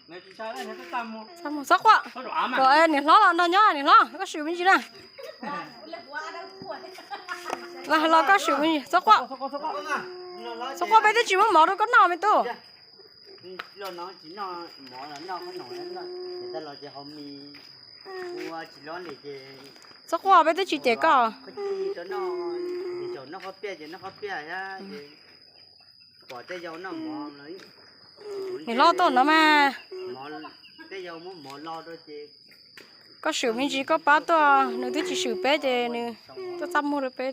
Txhob quaj, kom niam hlob los nrog nyob niam hlob, koj swm me ntsis na. Los los koj swm me ntsis, txhob quaj. Txhob quaj, peb twb tsis muab mov rau koj noj me tub. Txhob quaj, peb twb tsis cem koj. Niam hlob tuaj no mas. Koj swm me ntsis koj pab tuaj, nws twb tsis swm peb ces nws tuaj txaj muag rau peb.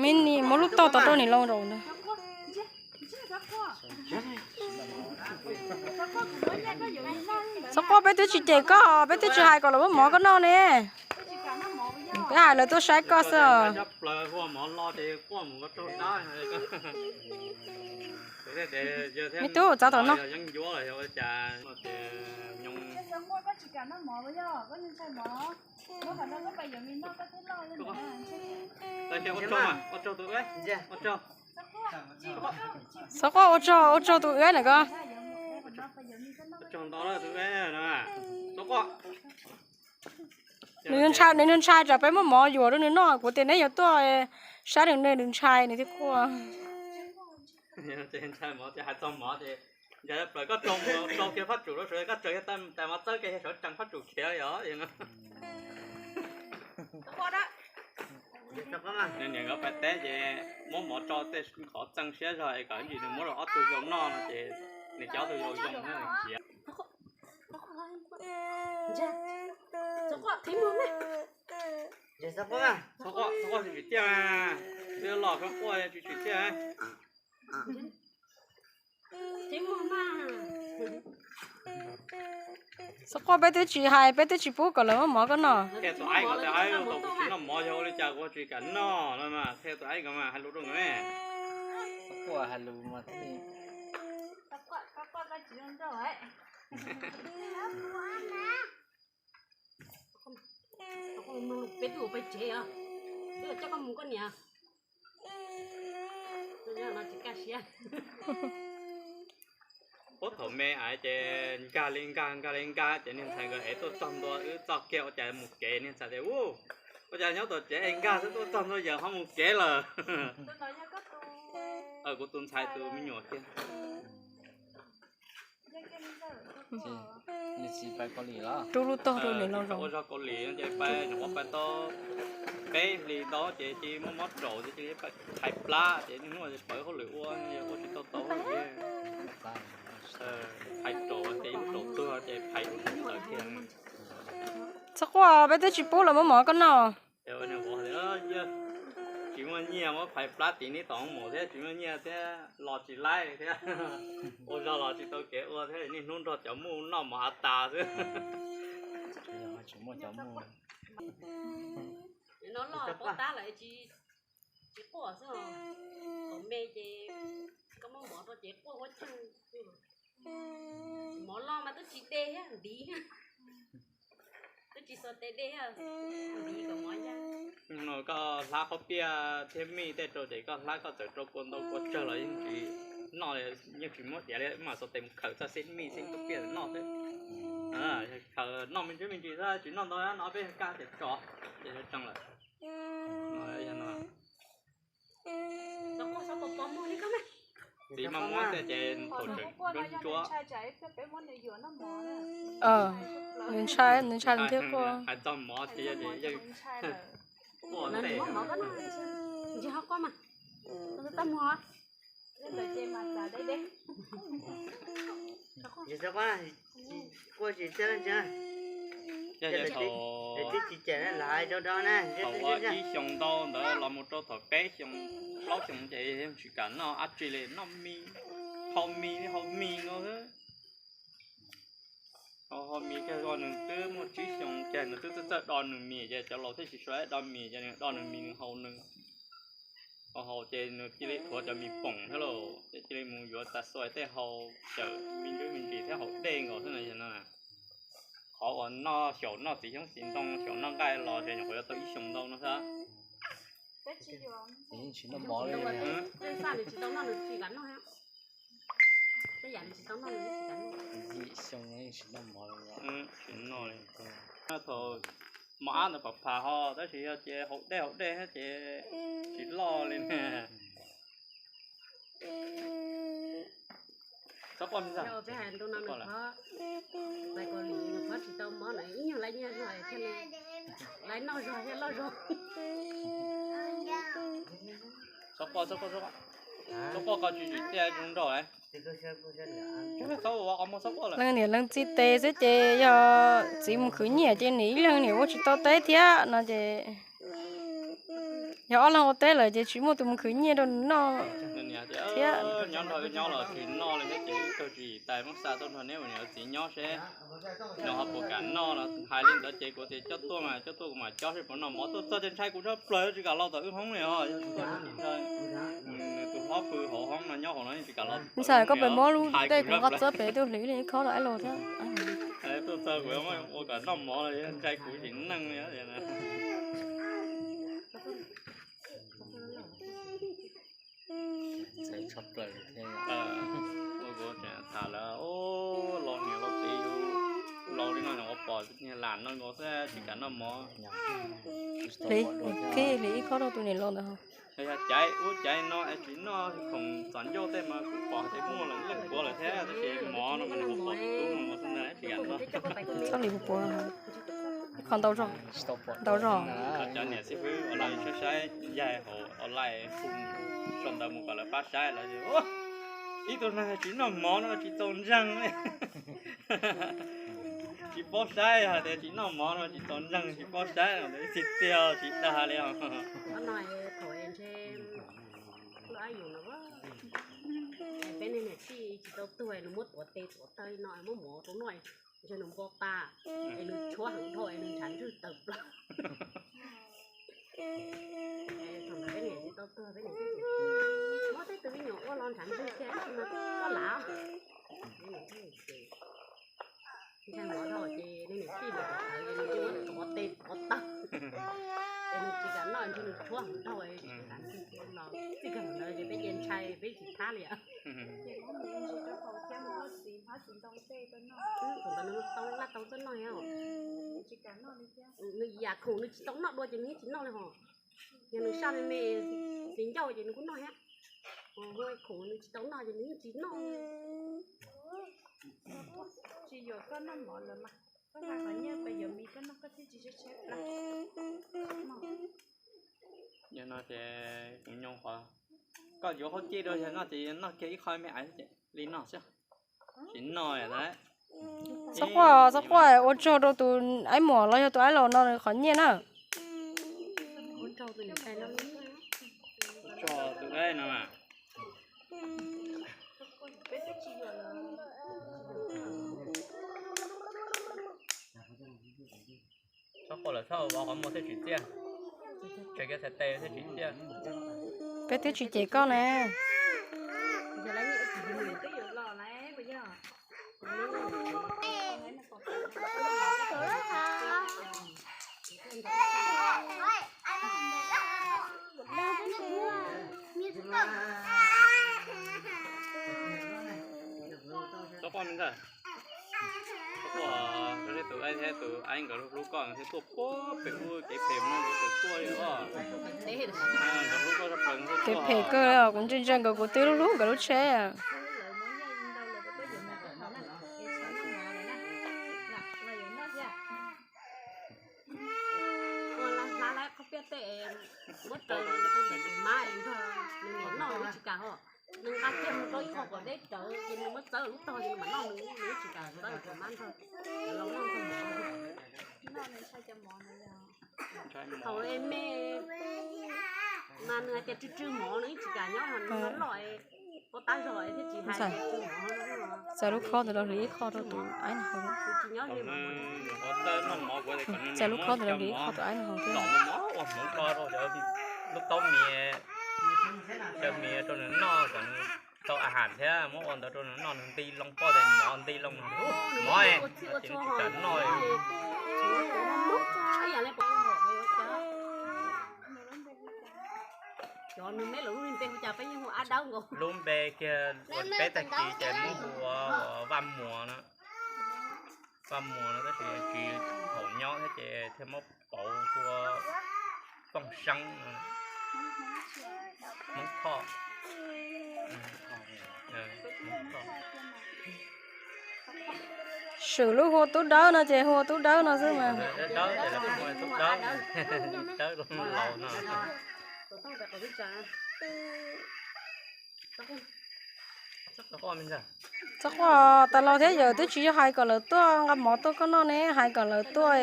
Me nis muab lub tog tod rau niam laus nraud na. Txhob quaj, peb twb tsis cem koj, peb twb tsis hais kom lawv muab mov koj noj ne. Peb hais lawv tuaj saib koj xwb os. Me tub, txav tom no. Txhob quaj, ua tsaug, ua tsaug tus wb na koj. Nws ntshai, nws ntshai tsam peb muab mov yuav rau nws noj, kuv tias neb yuav tuaj saib nws ne, nws ntshai nws thiaj quaj. Ntshai mov ces hais txog mov ces, yog plaws koj tso mus rau kiag fab tsum rau sawv, koj tso kiag tais mov txawb kiag sawv tsees fab tsum khiav yom. Niam nkawd pais teb ces muab mov tso tej qhov txeej siab zog es kom ib ntsis nws muab rau ob tug zoo noj no ces nws coj ob tug zoo zoo na nws khiav. Txhob quaj, txhob quaj, tsis tsim txiaj mas, twb los txhob quaj tsis tsim txiaj. Txhob quaj, peb twb tsis hais, peb twb tsis pub kom lawv muab mov koj noj. Qhia tus aib ko, tus aib tau kuv tsis noj mov yog ua li cas kuv tsis kam noj no mas, qhia tus aib ko mas hais lus rau nkawd ne. Txhob quaj, hais lus mas thiaj li. Peb twb ua peb tsev os, twb coj koj mus koj niam. Puag thaum me ais ces nkag li nkag nkag li nkag ces niag ntxhais nkawd ev tuaj txog ntua wb txoj kiag ua cas mus kev, niag ntxhais tias, u, ua cas nyob tom tsev es nkag xwb tuaj txog ntua yawm ho mus kev lawm. Kuv tus ntxhais tus me nyuam kiag. Rub lub tog rau nws los ua zog Kaus Lim ces pais, nyuam qhuav pais tau peb hlis ntau ces cia li muaj mob raum ces cia li phais plab ces niaj hnub pawv hauj lwm ua, ua tsis tau tau hauj lwm. Phais raum ces ib lub raum tuag ces phais tawm kiag. Txhob quaj, peb twb tsis pub lawv muab mov koj noj. Tsis muaj nyiaj muab phais plab tim neb tom mus thiab, tsis muaj nyiaj thiab los tsis laib thiab, ua zog los tsis tau kev ua thiab, niaj hnub nrog cov muj noj mov av tas xwb. No loj pob tab lawm tsis quaj xwb, thaum me ces koj muab mov rau ces quaj huab tseeg. Mov loj mas twb tsis de thiab ntiv, twb tsis xuas tes de thiab, ntiv kom mov ya. No koj hlab qaub piaj thiab mij tej rau ces koj hlab koj txawm rau kua ntau kua tsawg los yeej tsis noj, yeej tsis muab diav li, mam xuas tes mus khaws txoj xib mij xib qaub piaj noj xwb. Khaws noj me ntsis me ntsis xwb, tsis noj ntau, noj peb kab ces tso, ces tsees lawm. Txiv mas muab tej ces thaum tseem ntsuab ntsuab. Nws ntshai, nws ntshai nws thiaj quaj. Hais txog mov ces yeej quaj ntej. Tsis txhob quaj, tsis txhob quaj, tsis txhob quaj. Yog thaum ua ib xyoo ntau ntawd los mus rau thaum peb xyoo plaub xyoo ces yeej tsis kam noj dab tsi li, noj mis, hau mis, hau mis no xwb. Hau, hau mis kiag, nws twb muaj tsib xyoo kiag nws twb txawj txawj do nws mis ces cov laus thiaj tsis suav do mis ces nws do nws mis nws hau nws. Hau hau ces nws cia li thuav cov mis poom thiab lauj, ces cia li mus yuav tas xuas tej hau cawm me ntsis me ntsis thiab hau dej nkaus xwb no. Qhov uas noj xyaum noj txiv xyoob txiv ntoo xyaum noj nqaij los ces nyuam qhuav yuav tau ib xyoos ntau no xwb. Tsis noj mov li. Yim xyoo tsis noj mov li. Thaum mos ab ntawd pam pham ho tab sis yog ces haus dej haus dej thiab ces tsis loj li ne. Txhob quaj, txhob quaj lawm. Tsis tau mov na ib nyuag lawv nyiaj zog thiaj li lawv noj zog thiaj loj zog. Txhob quaj, txhob quaj, txhob quaj, txhob quaj, koj tsis tsim txiaj zoo nraug. Leej niam leej txiv tes xwb ces yog txiv mus khwv nyiaj ces nim ib leeg niam ua tsis tau teb thiab no ces yog ob leeg ua teb lawm ces tsis muaj tus mus khwv nyiaj rau nws noj thiab. Nyob nrog wb nyob los tsis noj li thiab ces wb tug tsis tais muab xa tuaj nrog neb ua niam ua txiv nyob seb nws ho puas kam noj no. Hais li ntawd ces kuv tias coj tuaj mas coj tuaj kuv mam cob seb puas noj mov. Tuaj txog ces ntshai kuv tshaj plaws tsis kam los tom wb hoob li os. Nws tus hlob pw hauv hoob no nyob hauv no tsis kam los. Ntshai koj pem muab lub dej kuv nqa txawb pem tuaj hliv li khob rau aib los thiab. Tuaj txog kuv ua kom noj mov los ntshai kuv tsis neej li. Ua kuv tham lawv los niam los txiv yus laus li no ua pom niag lam no nkaus xwb tsis kam noj mov. Hliv, hliv ib khob rau tus niam laus ntawd. Yog caiv ub caiv no es tsis noj khoom txom ncauj tej mas kuv pom tias muaj lawm leej puav lawm thiab tab sis mov no mas nws pom tub no mas xwb ntag tsis kam noj. Txhob hliv puas puas, ib qho ntau zog, ntau zog. Cov niam xib fwb ua lawv saib saib yaig hauv online hu sau ntawv mus kom lawv pab saib lawv tias ib tug neeg tsis noj mov no tsis txaus ntseeg. Tsis paub saib hais tias tsis noj mov no tsis txaus ntseeg tsis paub saib no ntawd txij tiag tsis dag li os. Peb niag niam tij tsis tau tuag nws muab tuav tes tuav taw li no muab mov rau noj, ntshe nws npo tas es nws tshuab heev dhau es nws ntshav ntswg tawm plaws. Thaum ntawd peb niam tsis tau tuag peb niam muab tej tus me nyuam ua los ntshav ntswg kiag tab sis mas koj lav. Ntshai mov dhau ces niag niam tij ntawd tus thawv ces nws muab tuav tes tuav taw es nws tsis kam noj ntshe nws tshuab heev dhau es ntshav ntswg los txij kawg ntawd ces peb cia ntshai peb tsis thab li os. Thaum ntawd nws tau laj tau txawj noj thiab. Nws yam khoom nws tsis tau noj dua ces nws yeej tsis noj li hos. Yog nws saj me me txiv ncauj ces nws kuj noj thiab. Khoom nws tsis tau noj ces nws yeej tsis noj. Tsis yuam koj noj mov lawm mas, koj hais qhov nyiaj pes yuav mis koj noj koj thiaj tsis tsheb plab. Yog no ces kuv nyoo qhov koj yuav hauv cij rau yog noj ces noj kiag ib qho me ais li no xwb. Tsis noj. Txhob quaj, txhob quaj, ua tsaug rau tus aib muam los yog tus aib laus no qhov nyiaj na. Ua tsaug tus aib no mas. Txhob quaj lawm, txhob ua qhov muag thiaj tsim txiaj, tseg kiag txhais tes thiaj tsim txiaj. Peb twb tsis cem koj ne. Txhob quaj me ntxawg. Txhob quaj, tus aib thiab tus aib nkawd hlub hlub koj thiab tuaj puag pem ub kev phem no nkawd tseem tuaj li os. Nkawd hlub koj tshaj plaws nkawd tuaj. Kev phem kawg, kuv ntsia ntsia nkawd kuv twb hlub hlub nkawd lub tsheb. Muab raws los rau ntawm tus mab es nrog nws niam noj nws tsis kam ho. Nws nqa kiag mus rau ib qho kom deb rawv ces nws muab txawb lub tog ces nws mam noj nws, nws tsis kam txawb tus mab nrog. Thaum me mas nws hais tias tsw tsw mov nws yeej tsis kam nyob, nws loj loj es pov tab zog thiaj tsis hais tias tsw mov. Txawm lub khob ntawd los hliv ib qho rau tus aib no haus. Txawm lub khob ntawd los hliv ib qho tus aib no haus thiab. Lub taub mis, cov mis rau nws noj kom nws tau a has thiab muab ua ntawd rau nws noj, nws nti loo, poj tes mov nti loo no, mov, tsis kam noj. Lub npe kiag peb tag kis ces muab hu ua Vaj Muas no. Vaj Muas no tab sis tsis thaum nyob thiab ces thiaj muab pauv hu ua Fooj Seeb, Hmoob Thoj. Swm lub hu ua Tub Dawb no ces hu ua Tub Dawb no xwb mas. Dawb, Dawb, Dawb laus no. Txhob quaj, tas laus thiab yawm twb tsis yog hais kom lawv tuaj nqa mov tuaj koj noj ne, hais kom lawv tuaj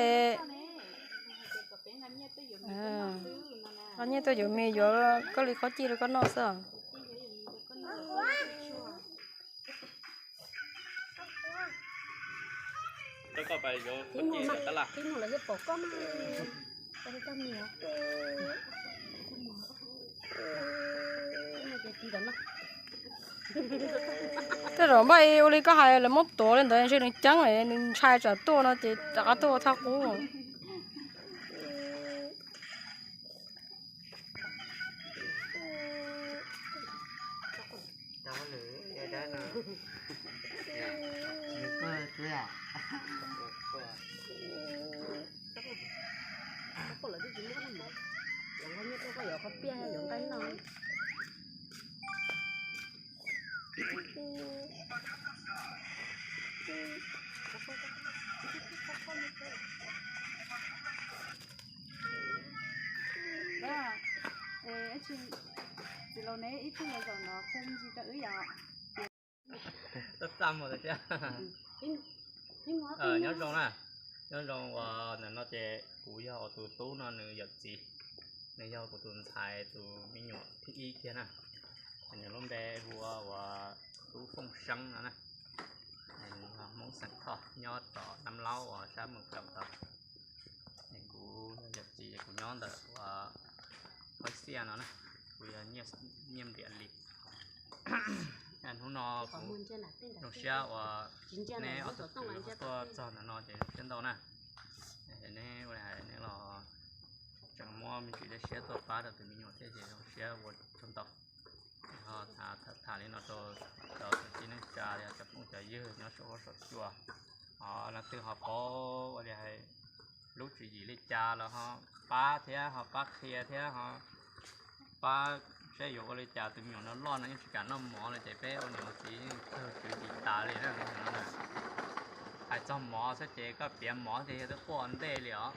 nqa nyiaj tuaj yuav me, yuav koj li qhob cij rau koj noj xwb. Tej zaum npaj ua li koj hais lawv muab tuav li ntawd ntshe nws ceeb, nws ntshai tsam tuaj no ces rov qab tuaj ua thaj qub. Txiv laus, neb ib tug los zaum no qhia me ntsis rau wb yom. Txaj muag tiag. Nyob zoo na, nyob zoo uas ntawm no ces kuv yog uas tus tub no nws yawm txiv, nws yog kuv tus ntxhais tus me nyuam thib ib kiag na. Nws lub npe hu ua uas Tub Fooj Seeb no na. Nws yog Hmoob xeem Thoj nyob tom Nab Laub uas sab Moos Ploom tod. Kuv yawm txiv kuv nyob ntawm uas Huab Xiaj no na, kuv yog Nyiaj Npliam Lis. Hnub no kuv zoo siab uas neb ob tug kwv tuaj txog ntawm no ces zoo siab ntau na. Neb ua li hais neb los tseem muab me ntsis dej siab tuaj pab rau tus me nyuam thiab ces zoo siab ua tsaug ntau. Ho tham tham li no rau cov kwv tij neej tsa, cov phooj cov ywg nyob saum huab saum cua, ho leej twg ho paub ua li hais lub tswv yim li cas los ho pab thiab ho pab qhia thiab ho pab saib yuav ua li cas. Tus me nyuam no loj no yeej tsis kam noj mov li ces peb ua niam ua txiv yeej kawg tswv yim tas li na. Hais txog mov xwb ces koj piav mov ces yog twb quaj ua ntej li os.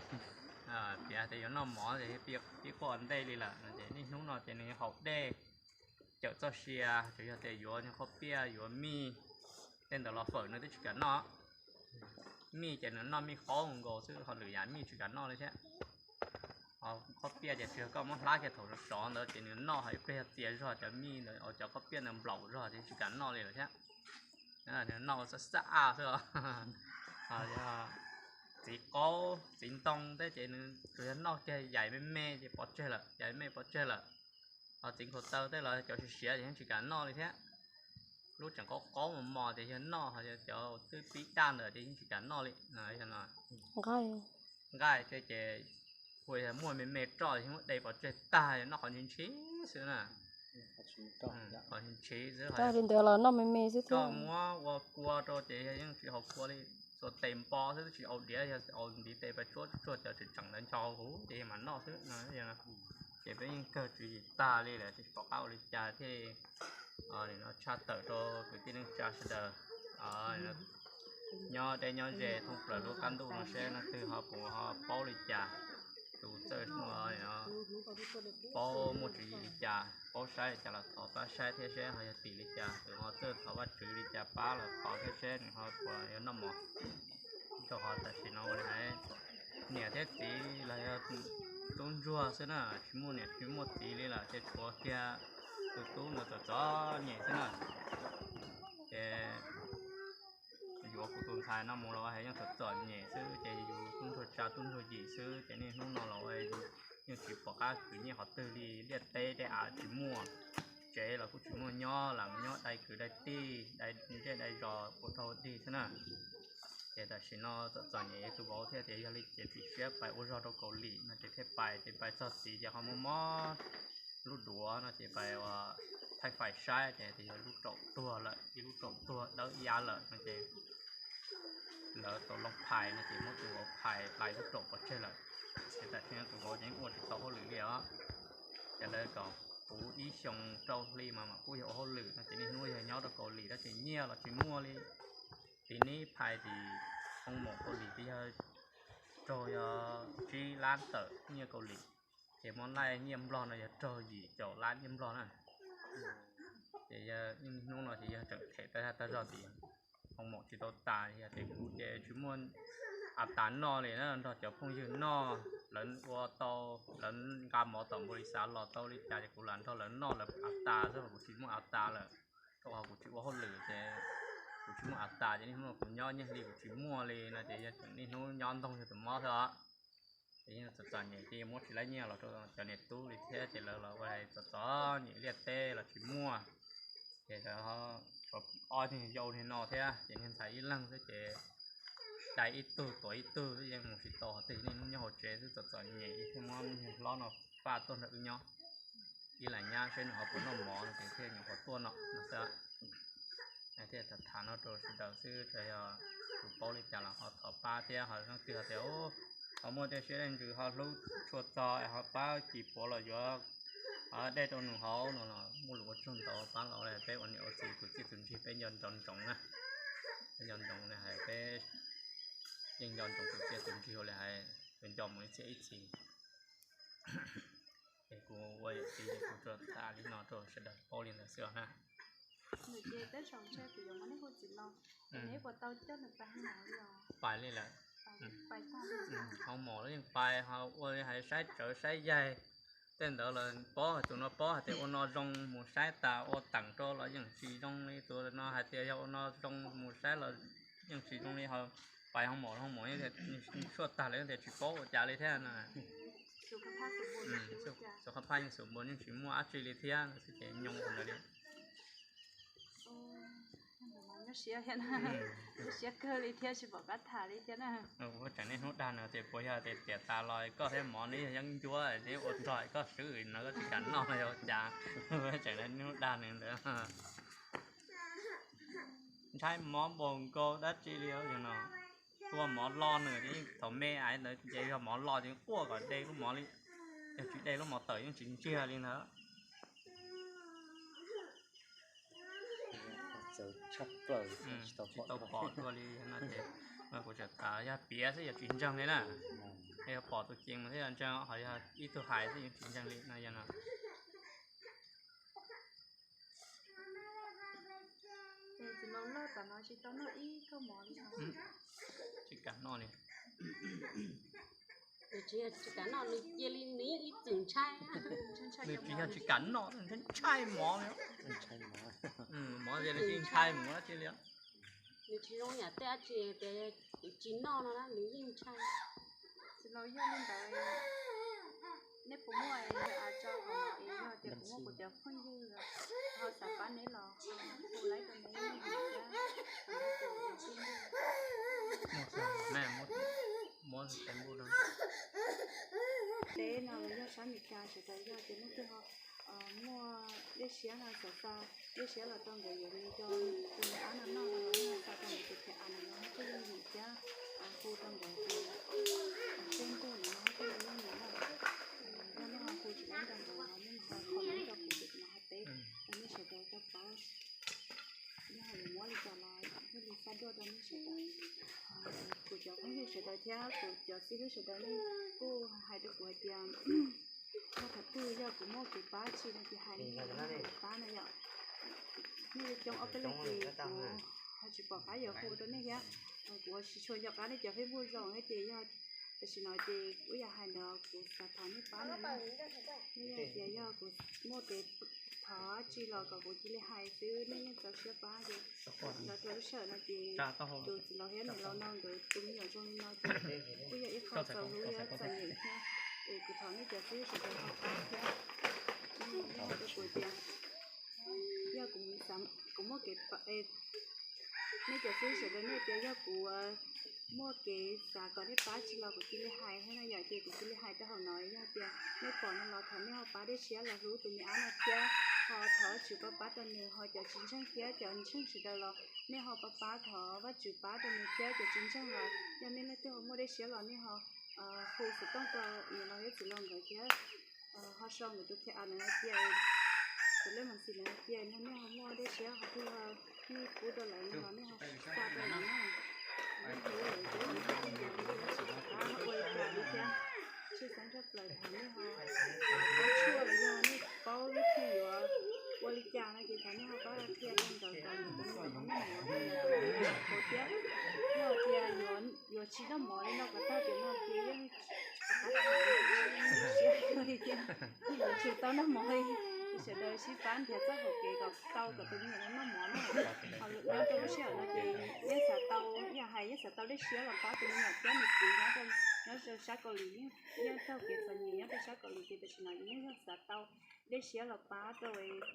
Piav tias yuav noj mov ces pib quaj ua ntej li lawm. Ces niaj hnub no ces nws haus dej, cawm txoj sia, tsuas yog tias yuav qhob piaj yuav mij, tej ntawd los fawm nws twb tsis kam noj. Mij ces nws noj mij qaub nkaus xwb, ho lwm yam mij tsis kam noj li thiab. Ho qhob piaj ces tsuas yog koj muab hlab kiag thaum sov sov ntawd ces nws noj, ho ib pliag txias zog cov mij ntawd, cov qhob piaj ntawd nplaum zog ces tsis kam noj li lawm thiab. Nws noj ua xab xab aj xwb os. Txiv qaub txiv ntoo tej ces nws tsuas yog noj kiag yam me me ces pov tseg lawm, yam me me pov tseg lawm. Ho txiv nkhaus taw tej los cov siav siav ces yeej tsis kam noj li thiab. Lub tseem qaub qaub mos mos ces yog noj, ho yog cov twb pib daj ntawd ces yeej tsis kam noj li. Nqaij ces ua yog muaj me me roj yeej muab de pov tseg tag, yog noj qhov ntshis ntshis xwb na. Qhov ntshis ntshis xwb. Li ntawd los noj me me xwb thiab. Koj muab ua kua rau ces yog yeej tsis haus kua li, txhua tes npo xwb, tsis haus diav, yog haus ntiv tes pes tsuab tsuag cov tseem tseem ntawd ncho huv ces yog mam noj xwb. Ces peb yeej kawg tswv yim tag li lawm, tsis pom qab ua li cas thiaj tshaj tawm rau kwv tij neej tsa sawv daws nyob deb nyob ze thoob plaws lub qab ntuj no seb leej twg ho puas ho paub li cas, tus txawj paub muaj tswv yim li cas, paub saib li cas los thov pab saib thiab seb ho yog tim li cas, tus ho txawj thov Vajtswv li cas pab los thov thiab seb nws ho puas yuav noj mov. Rau qhov tam sim no ua li hais niam thiab txiv los yog tub ntsuag xwb na, tsis muaj niam tsis muaj txiv li lawm, ces tshuav kiag tus tub ntawd txom txom nyem xwb na. Ces yuav kuv tus ntxhais no mus los ua hais yeej txom txom nyem xwb, ces yus tub ntsuag tsa tub ntsuag yim xwb, ces niaj hnub no los ua yeej tsis pom qab khwv nyiaj qhov twg li, liaj teb tej av tsis muaj. tsev los kuj tsis muaj nyob, lam nyob dai kwv dai tij, dai zej dai zos ua rau dig xwb na. Ces tam sim no txom txom nyem tus vauv thiab tias yog li ces txiav siab pais ua zog rau Kaus Lim no ces thiaj pais, ces pais txog txiv ces ho mob mob lub duav no ces pais ua thaij fais saib ces tias yog lub raum tuag lawm, ib lub raum tuag dawb ya lawm no ces lawv tau loo phais no ces muab tus vauv phais hlais lub raum pov tseg lawm. Ces tam sim no tus vauv ces yeej ua tsis tau hauj lwm li os. Ces lawv kom puv ib xyoo rau hli mas mam pub yog ua hauj lwm no ces niaj hnub yog nyob rau Kaus Lim tab sis nyiaj los tsis muaj li. Tim neb phais tim hoo maum Kaus Lim ces yog raug yog tsib lab tawm nyiaj Kaus Lim, ces muab laij nyiaj Nplog no yog raug yim caum lab nyiaj Nplog na. Ces niaj hnub no ces yog tseem them tag zog tim hoo maum tsis tau tas, yog tias kuv ces tsis muaj av tas noj li na, nrog cov phooj ywg noj, lawv ua tau, lawv nqa mov tom npau li xav los tau li cas ces kuv lam nrog lawv noj lawv av tas xwb, kuv tsis muaj av tas lawm. Rau qhov kuv tsis ua hauj lwm ces kuv tsis muaj av tas ces niaj hnub kuv nyob nyiaj hli kuv tsis muaj li no ces yog tseem niaj hnub nyob ntoog yog tus mob xwb os. Ces yeej txom txom nyem ces muab tsis laib nyiaj los rau cov niam tub li thiab ces lawv los ua txom txom nyem liaj teb los tsis muaj. Ces lawv tshuav ob niag yau niag no thiab ces niag ntxhais ib leeg xwb ces dai ib tug tuav ib tug xwb yeej mus tsis tau qhov twg, niaj hnub nyob hauv tsev xwb txom txom nyem, thiaj muab niag hlob no faj tuaj nrog wb nyob ib lam nyab seb nws ho puas noj mov no ces thiaj nyuam qhuav tuaj no no xwb. Thiaj tham tham no rau sawv daws xwb, tsuas yog tus paub li cas los ho thov pab thiab, ho leej twg ho tias ho muaj tej siab leej ntsws ho hlub tshua txog es ho pab kis puav los yuav dej rau nws haus no los muaj lus ua tsaug ntau, pab los peb ua niam ua txiv tus txiaj tus ntsig peb nco ntsoov ntsoov na. Peb nco ntsoov li hais peb yeej nco ntsoov tus txiaj tus ntsig ua li hais, peb nco mus ib txhia ib txhis. Es kuv ua yawm txiv ces kuv tsuas tham li no rau sawv daws paub li ntawd xwb os na. Pais li lawm. Hoo maum los yeej pais, ho ua li hais saib tsawv saib yaig. Tej ntawd los paub, tus no paub hais tias ua no zoo mus saib tas ua teem rau los yeej tsis zoo li, tus no hais tias yog ua no zoo mus saib los yeej tsis zoo li, ho pais hoo maum, hoo maum suaj tag lawm tias tsis paub ua cas li thiab no. Xus qhov phaj yeej xus npua yeej tsis muaj dab tsi li thiab no xwb ces nyoo ntawd li. Nyob siab thiab, nyob siab kawg li thiab tsis pom qab tham li thiab na. Kuv tseem niaj hnub dag nws tias puas yog tias tiam tas los koj thiab mov neb yog yeeb ncuab neb ua nrog koj swb no koj tsis kam noj los yog ua cas. Tseem niaj hnub dag nws ntawd. Ntshai mov npaum nkaus dab tsi li no. Tua mov lo nws, thaum me ais ntawd ces yog mov lo ces quaj kom de lub mov li, yog tsis de lub mov tawm yeej tsis ntsiag li ntawd. Tsis tau pom dua li no ces, kuv tseem tham yog piav xwb yog tsis ntseeg li na. Yog pom tus ceev mas thiaj yog ntseeg, ho yog ib tug hais xwb yeej tsis ntseeg li no yog no. Tsis kam noj li. Tsis kam noj, nws cia li nws ib txwm ntshai. Nws tsis yog tsis kam noj, nws ntshai ntshai mov li. Mov cia li ntshai mus dab tsi li. Nws tsis zoo yam tej dab tsi tias tsis noj no na, nws yeej ntshai. Tsis los yog li ntawd, neb puas muaj yog av tso qhov no es yog tias kuv muaj kuv cov phooj ywg ho xav pab neb los hu laib rau neb thiab. Muab Facebook no. Teb no yog sab Meskas sawv daws yog tias leej twg ho muaj dej siab no xav xa dej siab los rau nkawd yuav nco tus me ab no noj no los xa rau nkawd tus thiab av no los muab tej yooj yim thiab hu rau nkawd tus Facebook no muab tej yooj yim na. Yog nej ho hu tsis tau rau nkawd los nej ho comment rau kuv ces kuv mam ho teb rau nej sawv daws tau paub. Yog ho yuav muab li cas los thiaj li xa duaj rau nej sawv daws. Kuv cov phooj ywg sawv daws thiab kuv cov xib hwb sawv daws nej kuj hais rau kuv hais tias yog thaum twg yog kuv muaj kev pab tsi no ces hais pab no yom. Nej coob ob peb leeg ces kuv ho tsis pom qab yuav hu rau nej thiab. Kuv tsis tshua nco qab nej cov Facebook zoo thiab ces yog tam sim no ces kuv yog hais ntawd kuv xav thov nej pab no na. Nej yog tias yog kuv muaj kev thov tsi los kom kuv cia li hais xwb, nej yeej txaus siab pab ces los rau lub sij hawm no ces tus txiv laus thiab niam laus no nkawd tus me nyuam zoo li no ces kuj yog ib qho txaus hlub thiab txom nyem thiab. Es kuv thov nej cov xib hwb sawv daws ho pab thiab. Nej hais rau kuv tias Kuv muaj kev, nej cov xib hwb sawv daws nej tias yog kuv muaj kev xav kom nej pab tsi los kuv cia li hais thiab no yom, ces kuv cia li hais rau hauv no. Yog tias nej pom no los thov nej ho pab dej siab los hlub tus me ab no thiab, ho thov Vajtswv pab pab rau nws, ho cov tsis ntseeg thiab cov ntseeg sawv daws los nej ho pab pab, thov Vajtswv pab rau nws thiab cov tsis ntseeg los yog nej leej twg ho muaj dej siab los nej ho hu xov tooj rau niam laus thiab txiv laus nkawd thiab ho sau nkawd tus qhia a ntawd hais tias, tus lej mos ntxis ntawd hais tias yog nej ho muaj dej siab ho twg ho nej pub rau lawv no los nej ho xa rau lawv na. Ua li cas li thiab, tshwj xeeb tshaj plaws thov nej ho paub tshuaj los yog nej paub vib thij yuav ua li cas no ces thov nej ho pab qhia rau nkawd kom nkawd tus me nyuam no mos thiab. Yog tias yuav tsis noj mov li no kom tag tiam no ces yeej siab li thiab, yuav tsis tau noj mov li. Ces sawv daws sib pab nrhiav txoj hauv kev kom tau kom tus me nyuam no noj mov na. Ho nyob rau lub sij hawm no ces yeej xav tau, yog hais yeej xav tau dej siab los pab tus me nyuam thiab nws txiv nyob rau sab Kaus Lim, yeej taug kev txom nyem nyob rau sab Kaus Lim ces tam sim no yeej yog xav tau dej siab los pab rau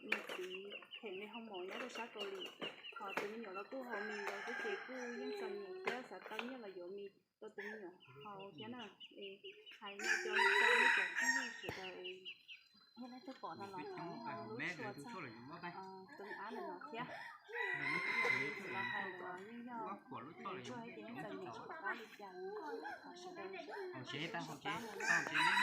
nws txiv pheem li hoo maum nyob rau sab Kaus Lim. Ho tus me nyuam los kuj haus mis ntawd xwb ces kuj yeej txom nyem thiab xav tau nyiaj los yuav mis rau tus me nyuam haus thiab na. Es hais no rau nej cov phooj ywg sawv daws, yog leej twg pom no los thov nej ho hlub tshua txog tus me ab no thiab. Los hais los yeej yog nws tsuag ces yeej txom nyem tsis pom qab li cas, thov sawv daws sib pab mus na.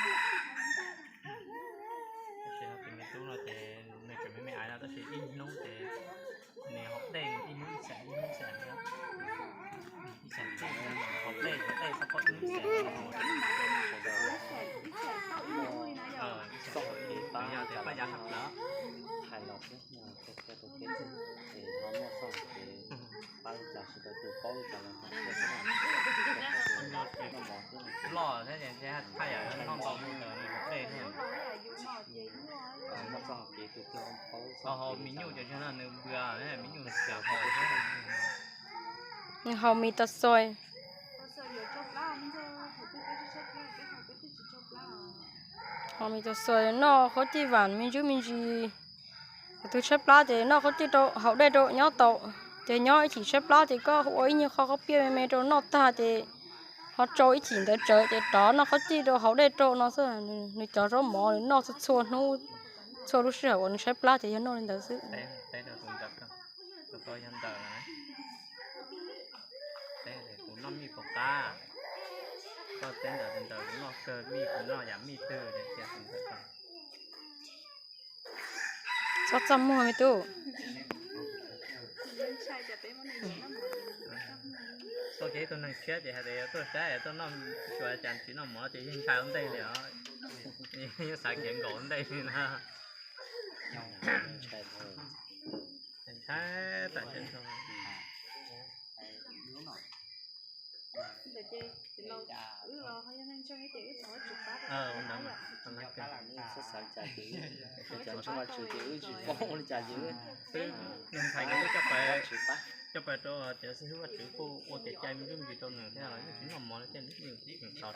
Tus me tub no ces nws tseem me me aiv no tab sis ib hnub ces nws haus dej ib hnub ib xees ib hnub ib xees, ib xees haus dej, haus dej txog pom ib xees, ib xees tau ib hnub li na yom. Yog tias pab yav hab plawv. Loj thiab ces thaj yam noj ntau mus ntawd nws haus dej thiab. Ho haus mis nyuj ces nws npws, mis nyuj nws haus. Nws haus mis tau xoi. Haus mis tau xoi, noj qhob tij vam me ntsuj me ntsis. Tus tshaib plab ces noj qhob tij rau haus dej rau nyob tau. Ces nyob ib chim tshaib plab ces koj ua ib nyuag qho qhob piaj me me rau noj tag ces ho tsau ib chim ntawd tsawv ces rov noj qhob tij rau haus dej rau no xwb. Nws cov zaub mov nws noj txhua txhua hnub, txhua lub sij hawm uas nws tshaib plab ces yog noj li ntawd xwb. Txhob txaj muag me tub. Tau ces ib tug neeg tshiab ces hais tias tuaj saib tuaj noj, xyuas cas tsis noj mov ces yeej ntshai ua ntej li os. Yeej xav khiav nkaum ua ntej li na. Ntshai tas ntshe Neeg ntxhais nkawd twb coj pais rau tias xib hwb Vajtswv kuj ua kev cai me ntsis rau nws thiab los yeej tsis noj mov li thiab. Yog tsis ua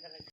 rau